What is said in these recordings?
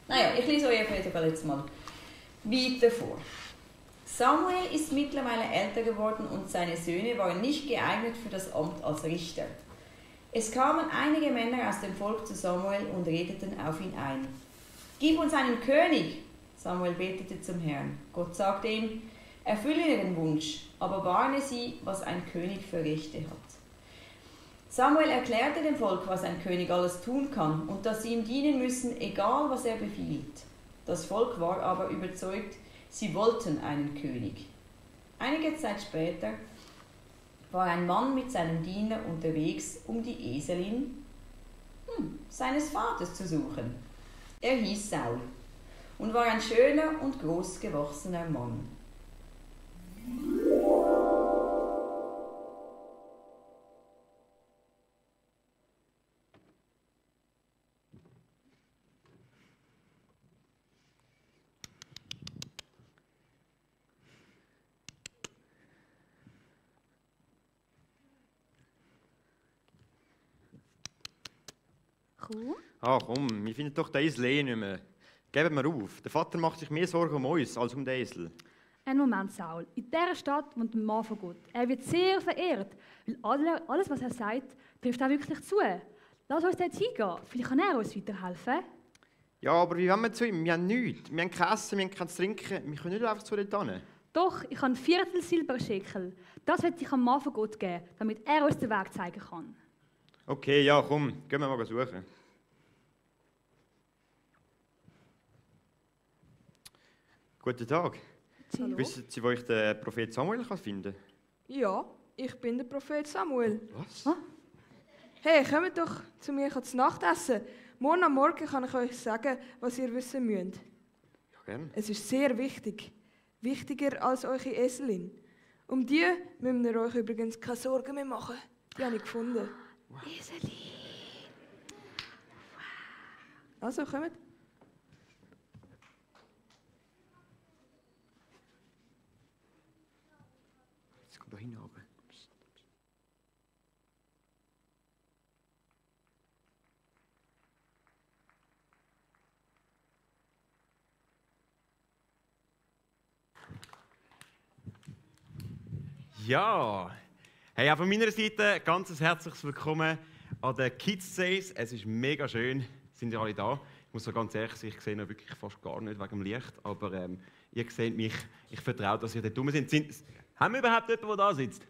Naja, ich lese euch auf jeden Fall jetzt mal weiter vor. Samuel ist mittlerweile älter geworden und seine Söhne waren nicht geeignet für das Amt als Richter. Es kamen einige Männer aus dem Volk zu Samuel und redeten auf ihn ein. Gib uns einen König! Samuel betete zum Herrn. Gott sagte ihm, erfülle ihren Wunsch, aber warne sie, was ein König für Rechte hat. Samuel erklärte dem Volk, was ein König alles tun kann und dass sie ihm dienen müssen, egal was er befiehlt. Das Volk war aber überzeugt, sie wollten einen König. Einige Zeit später war ein Mann mit seinem Diener unterwegs, um die Eselin seines Vaters zu suchen. Er hieß Saul und war ein schöner und großgewachsener Mann. Ah komm, wir finden doch den Esel eh nicht mehr. Geben wir auf. Der Vater macht sich mehr Sorgen um uns als um den Esel. Ein Moment, Saul. In dieser Stadt wohnt ein Mann von Gott. Er wird sehr verehrt, weil alles, was er sagt, trifft auch wirklich zu. Lass uns dort hingehen. Vielleicht kann er uns weiterhelfen. Ja, aber wie wollen wir zu ihm? Wir haben nichts. Wir haben kein Essen, wir haben kein Trinken. Wir können nicht einfach zu dort hin. Doch, ich habe ein Viertel Silberschekel. Das wird ich am Mann von Gott geben, damit er uns den Weg zeigen kann. Okay, ja, komm. Gehen wir mal suchen. Guten Tag. Hallo. Wissen Sie, wo ich den Prophet Samuel finden kann? Ja, ich bin der Prophet Samuel. Was? Hey, kommt doch zu mir zu Nachtessen. Morgen am Morgen kann ich euch sagen, was ihr wissen müsst. Ja, gerne. Es ist sehr wichtig. Wichtiger als eure Eselin. Um die müsst ihr euch übrigens keine Sorgen mehr machen. Die habe ich gefunden. Wow. Eselin. Also, kommt. Jetzt kommt da hin runter. Ja, hey, auch von meiner Seite ganz ein herzliches Willkommen an den Kids Days. Es ist mega schön, sind ihr alle da. Ich muss so ganz ehrlich sein, ich sehe noch wirklich fast gar nicht wegen dem Licht, aber ihr seht mich, ich vertraue, dass ihr dort rum seid. Haben wir überhaupt jemanden, der da sitzt?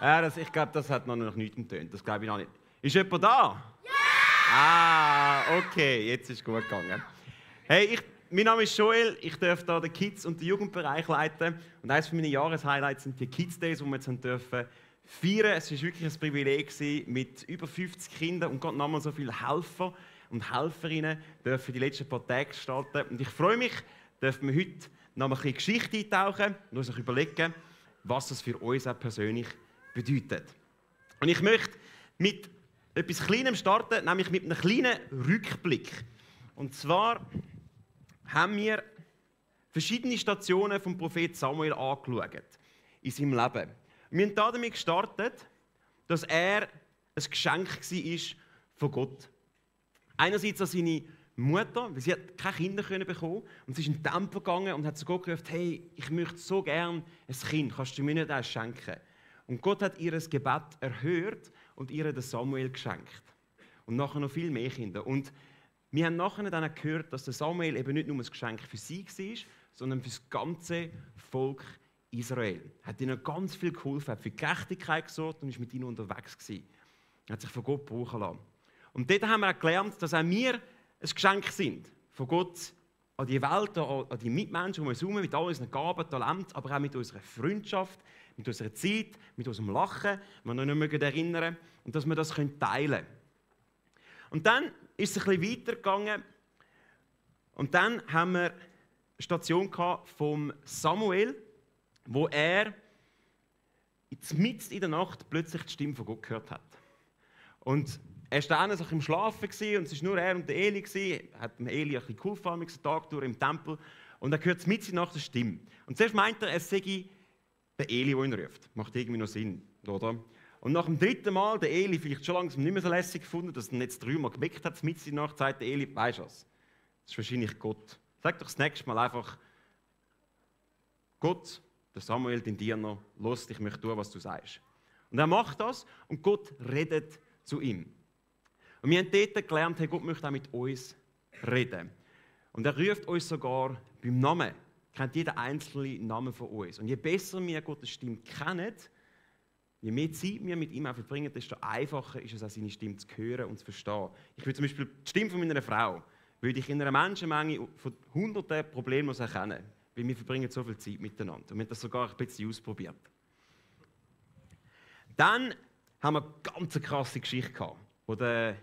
Ja! Ich glaube, das hat noch nichts getönt, das glaube ich noch nicht. Ist jemand da? Ja! Ah, okay, jetzt ist es gut gegangen. Hey, mein Name ist Joel, ich darf hier den Kids- und den Jugendbereich leiten. Und eines meiner Jahreshighlights sind die Kids Days, die wir jetzt dürfen feiern. Es war wirklich ein Privileg, mit über 50 Kindern und gerade nochmal so viele Helfer und Helferinnen dürfen die letzten paar Tage gestalten. Und ich freue mich, dürfen wir heute noch ein bisschen Geschichte eintauchen und uns überlegen, was das für uns auch persönlich bedeutet. Und ich möchte mit etwas Kleinem starten, nämlich mit einem kleinen Rückblick. Und zwar haben wir verschiedene Stationen vom Prophet Samuel angeschaut in seinem Leben. Wir haben damit gestartet, dass er ein Geschenk war von Gott. Einerseits an seine Mutter, weil sie hat keine Kinder bekommen und sie ist in den Tempel gegangen und hat zu Gott gesagt, hey, ich möchte so gerne ein Kind, kannst du mir nicht eins schenken? Und Gott hat ihr Gebet erhört und ihr den Samuel geschenkt. Und nachher noch viel mehr Kinder. Und wir haben nachher dann gehört, dass der Samuel eben nicht nur ein Geschenk für sie war, sondern für das ganze Volk Israel. Er hat ihnen ganz viel geholfen, hat für Gerechtigkeit gesorgt und war mit ihnen unterwegs gewesen. Er hat sich von Gott brauchen lassen. Und dort haben wir auch gelernt, dass auch wir ein Geschenk sind von Gott an die Welt, an die Mitmenschen, die wir suchen, mit all unseren Gaben, Talenten, aber auch mit unserer Freundschaft, mit unserer Zeit, mit unserem Lachen, wenn wir uns nicht erinnern mögen, und dass wir das teilen können. Und dann ist es ein bisschen weitergegangen und dann haben wir eine Station von Samuel, wo er mitten in der Nacht plötzlich die Stimme von Gott gehört hat. Und er war dann so im Schlafen und es war nur er und der Eli. Er hat dem Eli ein bisschen geholfen, am Tag durch im Tempel. Und er hört mitten in der Nacht eine Stimme. Und zuerst meint er, es sei der Eli, der ihn ruft. Macht irgendwie noch Sinn, oder? Und nach dem dritten Mal, der Eli vielleicht schon langsam nicht mehr so lässig gefunden, dass er ihn jetzt 3-mal geweckt hat, mitten in der Nacht, sagt der Eli, weisst du was? Das ist wahrscheinlich Gott. Sag doch das nächste Mal einfach, Gott, der Samuel, dein Diener, los, ich möchte tun, was du sagst. Und er macht das und Gott redet zu ihm. Und wir haben dort gelernt, hey, Gott möchte auch mit uns reden. Und er ruft uns sogar beim Namen. Kennt jeder einzelne Namen von uns. Und je besser wir Gottes Stimme kennen, je mehr Zeit wir mit ihm auch verbringen, desto einfacher ist es auch, seine Stimme zu hören und zu verstehen. Ich will zum Beispiel die Stimme von meiner Frau, würde ich in einer Menschenmenge von hunderten problemlos erkennen, weil wir verbringen so viel Zeit miteinander. Und wir haben das sogar ein bisschen ausprobiert. Dann haben wir eine ganz krasse Geschichte gehabt, wo der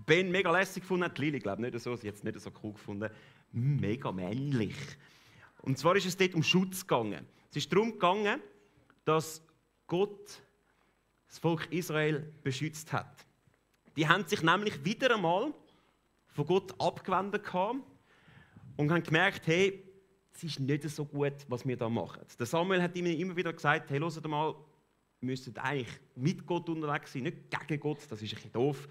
Ben mega lässig gefunden hat. Lili, glaube nicht so, sie hat es nicht so cool gefunden. Mega männlich. Und zwar ist es dort um Schutz gegangen. Es ist darum gegangen, dass Gott das Volk Israel beschützt hat. Die haben sich nämlich wieder einmal von Gott abgewendet und haben gemerkt, hey, es ist nicht so gut, was wir da machen. Der Samuel hat ihnen immer wieder gesagt, hey, hört mal, wir müssen eigentlich mit Gott unterwegs sein, nicht gegen Gott, das ist ein bisschen doof.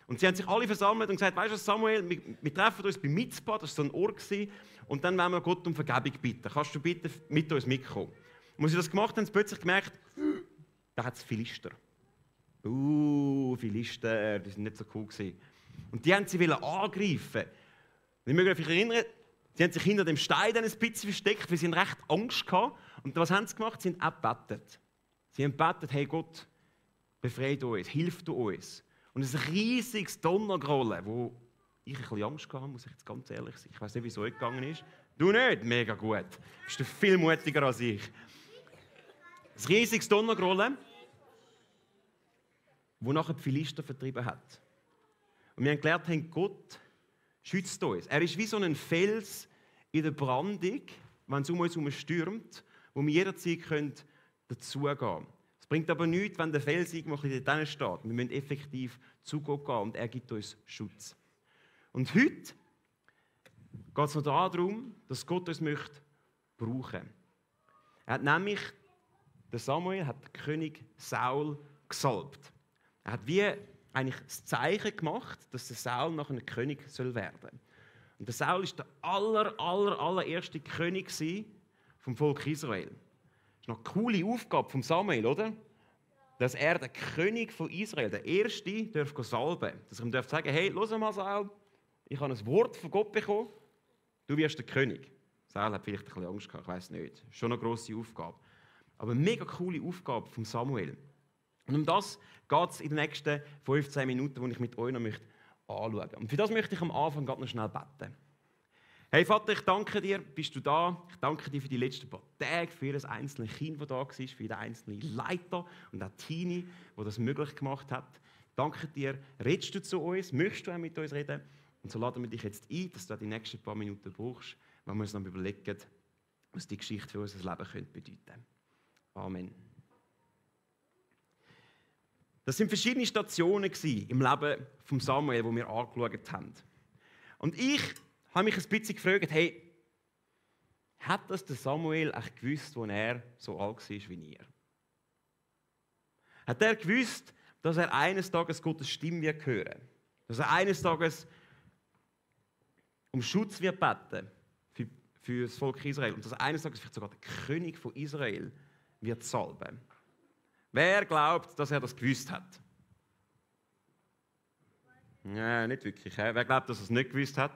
Und sie haben sich alle versammelt und gesagt, weißt du Samuel, wir treffen uns bei Mizpah, das war so ein Ort, und dann wollen wir Gott um Vergebung bitten. Kannst du bitte mit uns mitkommen? Und als sie das gemacht haben, haben sie plötzlich gemerkt, da hat es Philister. Philister, die sind nicht so cool gewesen. Und die haben sie angreifen. Ich möchte mich erinnern, sie haben sich hinter dem Stein ein bisschen versteckt, weil sie recht Angst hatten. Und was haben sie gemacht? Sie haben auch gebetet. Sie haben gebetet, hey Gott, befreit uns, hilf du uns. Und es ist ein riesiges Donnergrollen, wo ich ein bisschen Angst hatte, muss ich jetzt ganz ehrlich sein. Ich weiß nicht, wieso es gegangen ist. Du nicht? Mega gut. Bist du viel mutiger als ich. Ein riesiges Donnergrollen, wo nachher die Philister vertrieben hat. Und wir haben gelernt, hey, Gott schützt uns. Er ist wie so ein Fels in der Brandung, wenn es um uns herum stürmt, wo wir jederzeit dazugehen können. Es bringt aber nichts, wenn der Fels irgendwo dort steht. Wir müssen effektiv zu Gott gehen und er gibt uns Schutz. Und heute geht es noch darum, dass Gott uns möchte brauchen. Er hat nämlich, der Samuel hat den König Saul gesalbt. Er hat wie eigentlich das Zeichen gemacht, dass der Saul nachher ein König werden soll. Und der Saul war der allererste König vom Volk Israel. Das ist noch eine coole Aufgabe von Samuel, oder? Dass er der König von Israel, der Erste, salben darf. Dass er ihm sagen darf, hey, hör mal Saul, ich habe ein Wort von Gott bekommen, du wirst der König. Saul hat vielleicht ein bisschen Angst gehabt, ich weiß nicht. Schon eine grosse Aufgabe. Aber eine mega coole Aufgabe von Samuel. Und um das geht es in den nächsten 15 Minuten, die ich mit euch noch anschauen möchte. Und für das möchte ich am Anfang noch schnell beten. Hey Vater, ich danke dir, bist du da. Ich danke dir für die letzten paar Tage, für jedes einzelne Kind, das da war, für jeden einzelnen Leiter und auch Tini, der das möglich gemacht hat. Danke dir, redest du zu uns, möchtest du auch mit uns reden? Und so laden wir dich jetzt ein, dass du die nächsten paar Minuten brauchst, wenn wir uns noch überlegen, was die Geschichte für unser Leben bedeuten könnte. Amen. Das sind verschiedene Stationen im Leben von Samuel, die wir angeschaut haben. Und ich habe mich ein bisschen gefragt, hey, hat das der Samuel echt gewusst, als er so alt war wie ihr? Hat er gewusst, dass er eines Tages Gottes Stimme wird hören? Dass er eines Tages um Schutz wird beten für das Volk Israel und dass er eines Tages vielleicht sogar der König von Israel wird salben? Wer glaubt, dass er das gewusst hat? Ja, nicht wirklich. Wer glaubt, dass er es nicht gewusst hat?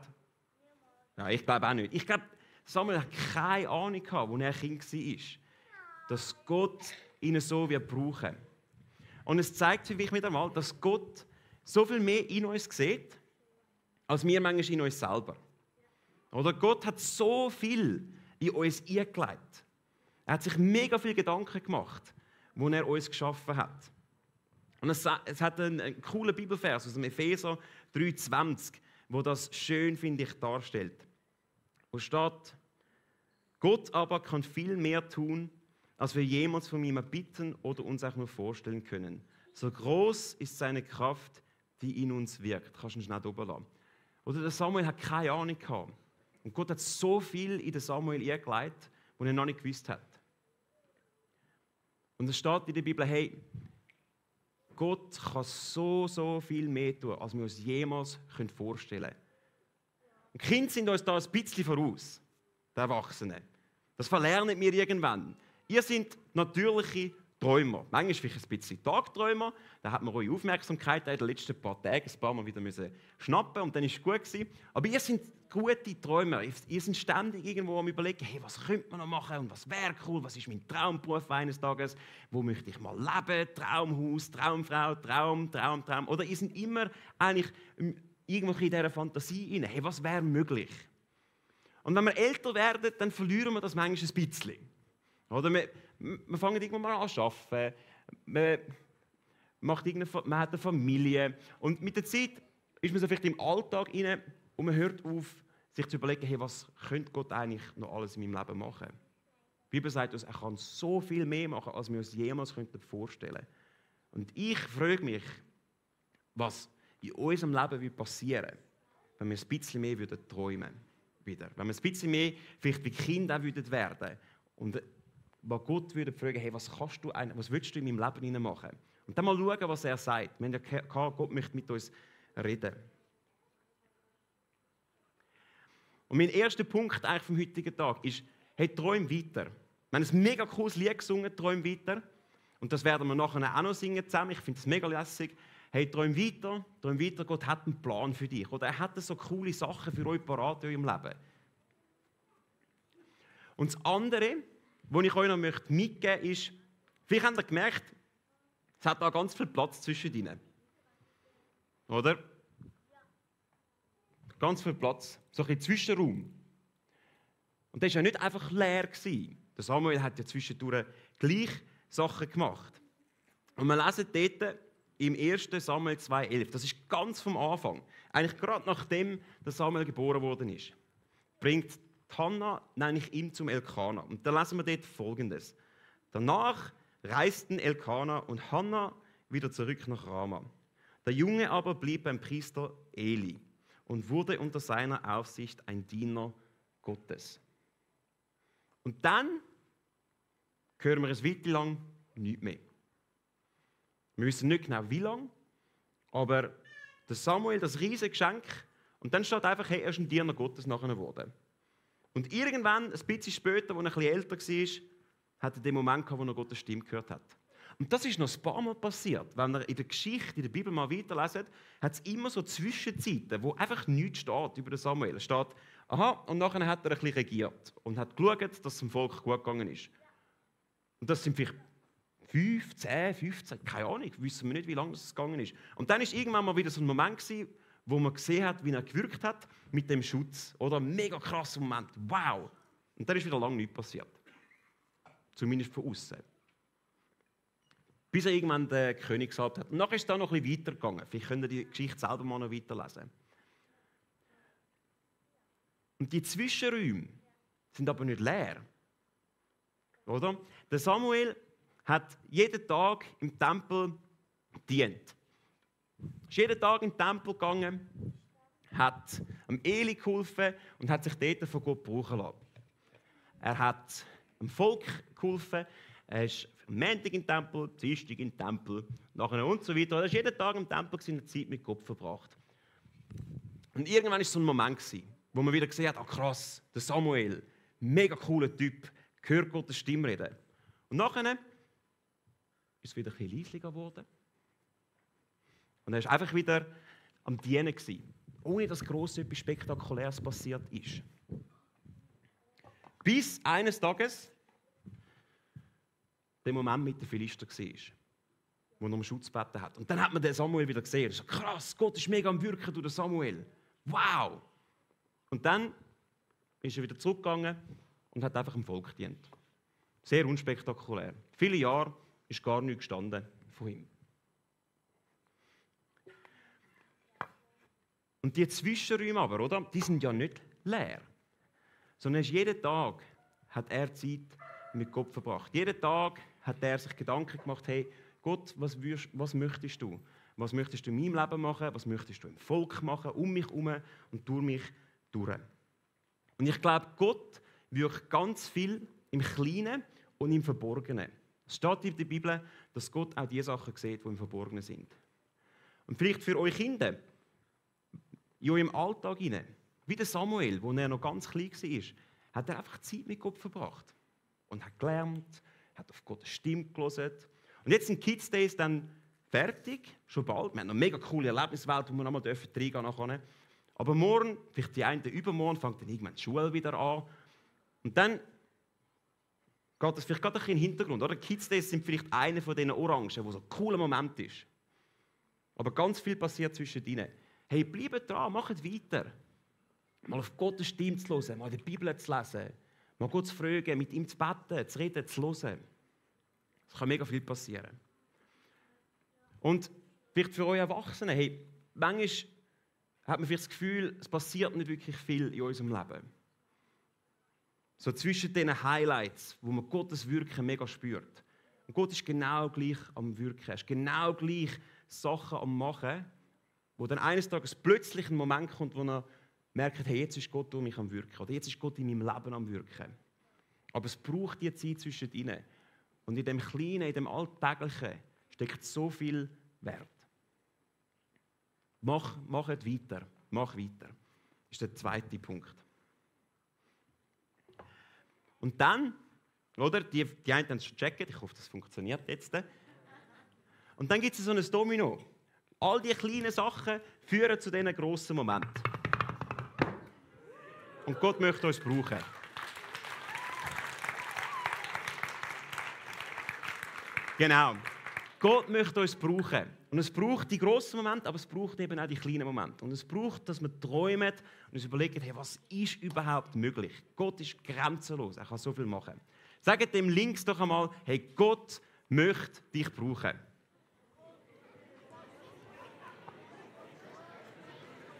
Ja, ich glaube auch nicht. Ich glaube, Samuel hat keine Ahnung gehabt, als er Kind war, dass Gott ihn so wird brauchen. Und es zeigt für mich wieder einmal, dass Gott so viel mehr in uns sieht, als wir manchmal in uns selber. Oder Gott hat so viel in uns eingelegt. Er hat sich mega viel Gedanken gemacht, wo er uns geschaffen hat. Und es hat einen coolen Bibelvers aus dem Epheser 3,20, wo das schön, finde ich, darstellt. Wo steht, Gott aber kann viel mehr tun, als wir jemals von ihm bitten oder uns auch nur vorstellen können. So groß ist seine Kraft, die in uns wirkt. Kannst du ihn schnell oben lassen. Oder der Samuel hat keine Ahnung gehabt. Und Gott hat so viel in den Samuel eingelegt, was er noch nicht gewusst hat. Und es steht in der Bibel, hey, Gott kann so viel mehr tun, als wir uns jemals vorstellen können. Die Kinder sind uns da ein bisschen voraus, die Erwachsenen. Das verlernen wir irgendwann. Ihr seid natürliche Träumer. Manchmal vielleicht ein bisschen Tagträumer. Da hat man eure Aufmerksamkeit in den letzten paar Tagen ein paar Mal wieder schnappen und dann war es gut gewesen. Aber ihr seid gute Träumer. Ihr seid ständig irgendwo am Überlegen, hey, was könnte man noch machen und was wäre cool, was ist mein Traumberuf eines Tages, wo möchte ich mal leben, Traumhaus, Traumfrau, Traum. Oder ihr seid immer eigentlich irgendwo in dieser Fantasie rein. Hey, was wäre möglich? Und wenn wir älter werden, dann verlieren wir das manchmal ein bisschen. Oder wir fangen irgendwann mal an zu arbeiten, man hat eine Familie und mit der Zeit ist man so vielleicht im Alltag rein und man hört auf, sich zu überlegen, hey, was könnte Gott eigentlich noch alles in meinem Leben machen? Die Bibel sagt uns, er kann so viel mehr machen, als wir uns jemals vorstellen könnten. Und ich frage mich, was in unserem Leben passieren würde, wenn wir ein bisschen mehr träumen würden. Wenn wir ein bisschen mehr vielleicht wie Kinder werden würden. Und was Gott würde fragen, hey, was willst du in meinem Leben machen? Und dann mal schauen, was er sagt. Wir haben ja gehört, Gott möchte mit uns reden. Und mein erster Punkt eigentlich vom heutigen Tag ist, hey, träum weiter. Wir haben ein mega cooles Lied gesungen, träum weiter. Und das werden wir nachher auch noch singen zusammen. Ich finde es mega lässig. Hey, träum weiter, Gott hat einen Plan für dich. Oder er hat so coole Sachen für euch parat in eurem Leben. Und das andere, was ich euch noch mitgeben möchte, ist, vielleicht habt ihr gemerkt, es hat da ganz viel Platz zwischen ihnen. Oder? Ganz viel Platz, so ein bisschen Zwischenraum. Und das war ja nicht einfach leer gewesen. Der Samuel hat ja zwischendurch gleich Sachen gemacht. Und wir lesen dort im 1. Samuel 2,11, das ist ganz vom Anfang, eigentlich gerade nachdem der Samuel geboren worden ist, bringt Hannah nämlich ihm zum Elkana. Und da lesen wir dort Folgendes. Danach reisten Elkana und Hannah wieder zurück nach Rama. Der Junge aber blieb beim Priester Eli und wurde unter seiner Aufsicht ein Diener Gottes. Und dann hören wir ein Weilchen lang nichts mehr. Wir wissen nicht genau wie lange, aber der Samuel, das riesige Geschenk, und dann steht einfach, hey, er ist ein Diener Gottes nachher geworden. Und irgendwann, ein bisschen später, als er ein bisschen älter war, hat er den Moment gehabt, wo er Gottes Stimme gehört hat. Und das ist noch ein paar Mal passiert. Wenn ihr in der Geschichte, in der Bibel mal weiterlesen, hat es immer so Zwischenzeiten, wo einfach nichts steht über den Samuel. Es steht, aha, und nachher hat er ein bisschen regiert und hat geschaut, dass es dem Volk gut gegangen ist. Und das sind vielleicht 5, 10, 15, keine Ahnung, wissen wir nicht, wie lange es gegangen ist. Und dann war irgendwann mal wieder so ein Moment gewesen, wo man gesehen hat, wie er gewirkt hat mit dem Schutz. Oder ein mega krasser Moment. Wow! Und dann ist wieder lange nichts passiert. Zumindest von außen. Bis er irgendwann den König gesagt hat. Und nachher ist es dann noch ein bisschen weitergegangen. Vielleicht könnt ihr die Geschichte selber mal noch weiterlesen. Und die Zwischenräume sind aber nicht leer. Oder? Der Samuel hat jeden Tag im Tempel gedient. Ist jeden Tag in den Tempel gegangen, hat dem Eli geholfen und hat sich dort von Gott brauchen lassen. Er hat dem Volk geholfen, er ist am Montag in den Tempel, Dienstag in den Tempel, nachher und so weiter. Er war jeden Tag im Tempel und hat Zeit mit Gott verbracht. Und irgendwann war so ein Moment, wo man wieder gesehen hat, ah krass, der Samuel, mega cooler Typ, hört Gottes Stimme reden. Und nachher ist es wieder ein bisschen leiser geworden. Und er war einfach wieder am Dienen gewesen, ohne dass gross etwas Spektakuläres passiert ist. Bis eines Tages der Moment mit den Philister war, wo er um Schutz gebeten hat. Und dann hat man den Samuel wieder gesehen. So, krass, Gott ist mega am Wirken durch den Samuel. Wow! Und dann ist er wieder zurückgegangen und hat einfach dem Volk gedient. Sehr unspektakulär. Viele Jahre ist gar nichts gestanden von ihm. Und die Zwischenräume aber, oder? Die sind ja nicht leer. Sondern jeden Tag hat er Zeit mit Gott verbracht. Jeden Tag hat er sich Gedanken gemacht, hey, Gott, was möchtest du? Was möchtest du in meinem Leben machen? Was möchtest du im Volk machen? Um mich herum und durch mich durch. Und ich glaube, Gott wirkt ganz viel im Kleinen und im Verborgenen. Es steht in der Bibel, dass Gott auch die Sachen sieht, die im Verborgenen sind. Und vielleicht für euch Kinder, in eurem Alltag hinein, Wie der Samuel, als er noch ganz klein war, hat er einfach Zeit mit Gott verbracht. Und hat gelernt, hat auf Gottes Stimme gehört. Und jetzt sind Kids Days dann fertig, schon bald. Wir haben noch eine mega coole Erlebniswelt, wo wir nochmal reingehen dürfen. Aber morgen, vielleicht die eine übermorgen, fängt dann irgendwann die Schule wieder an. Und dann geht das vielleicht gerade ein bisschen in den Hintergrund. Oder? Kids Days sind vielleicht einer von diesen Orangen, wo so ein cooler Moment ist. Aber ganz viel passiert zwischen ihnen. Hey, bleibt dran, macht weiter. Mal auf Gottes Stimme zu hören, mal die Bibel zu lesen, mal Gott zu fragen, mit ihm zu beten, zu reden, zu hören. Es kann mega viel passieren. Und vielleicht für euch Erwachsene, hey, manchmal hat man vielleicht das Gefühl, es passiert nicht wirklich viel in unserem Leben. So zwischen diesen Highlights, wo man Gottes Wirken mega spürt. Und Gott ist genau gleich am Wirken. Er ist genau gleich Sachen am Machen, wo dann eines Tages plötzlich ein Moment kommt, wo er merkt, hey, jetzt ist Gott um mich am Wirken. Oder jetzt ist Gott in meinem Leben am Wirken. Aber es braucht die Zeit zwischen ihnen. Und in dem Kleinen, in dem Alltäglichen steckt so viel Wert. Mach weiter. Mach weiter. Das ist der zweite Punkt. Und dann, oder, die einen haben es schon gecheckt, ich hoffe, das funktioniert jetzt. Und dann gibt es so ein Domino. All die kleinen Sachen führen zu diesen grossen Momenten. Und Gott möchte uns brauchen. Genau. Gott möchte uns brauchen. Und es braucht die grossen Momente, aber es braucht eben auch die kleinen Momente. Und es braucht, dass wir träumen und uns überlegen, hey, was ist überhaupt möglich? Gott ist grenzenlos, er kann so viel machen. Sagt dem links doch einmal, hey, Gott möchte dich brauchen.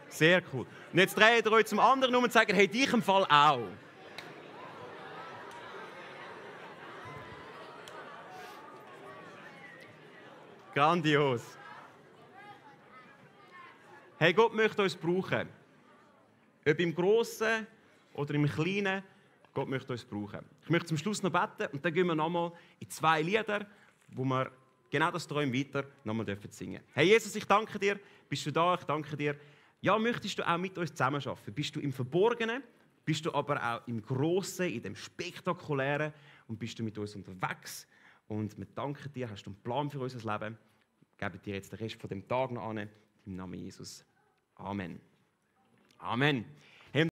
Sehr cool. Und jetzt dreht ihr euch zum anderen um und sagt, hey, dich im Fall auch. Grandios. Hey, Gott möchte uns brauchen. Ob im Grossen oder im Kleinen, Gott möchte uns brauchen. Ich möchte zum Schluss noch beten und dann gehen wir nochmal in 2 Lieder, wo wir genau das Träumen weiter nochmal singen dürfen. Hey Jesus, ich danke dir, bist du da, ich danke dir. Ja, möchtest du auch mit uns zusammenarbeiten? Bist du im Verborgenen, bist du aber auch im Grossen, in dem Spektakulären und bist du mit uns unterwegs? Und wir danken dir, hast du einen Plan für unser Leben. Wir geben dir jetzt den Rest von dem Tag noch an. Im Namen Jesus. Amen. Amen.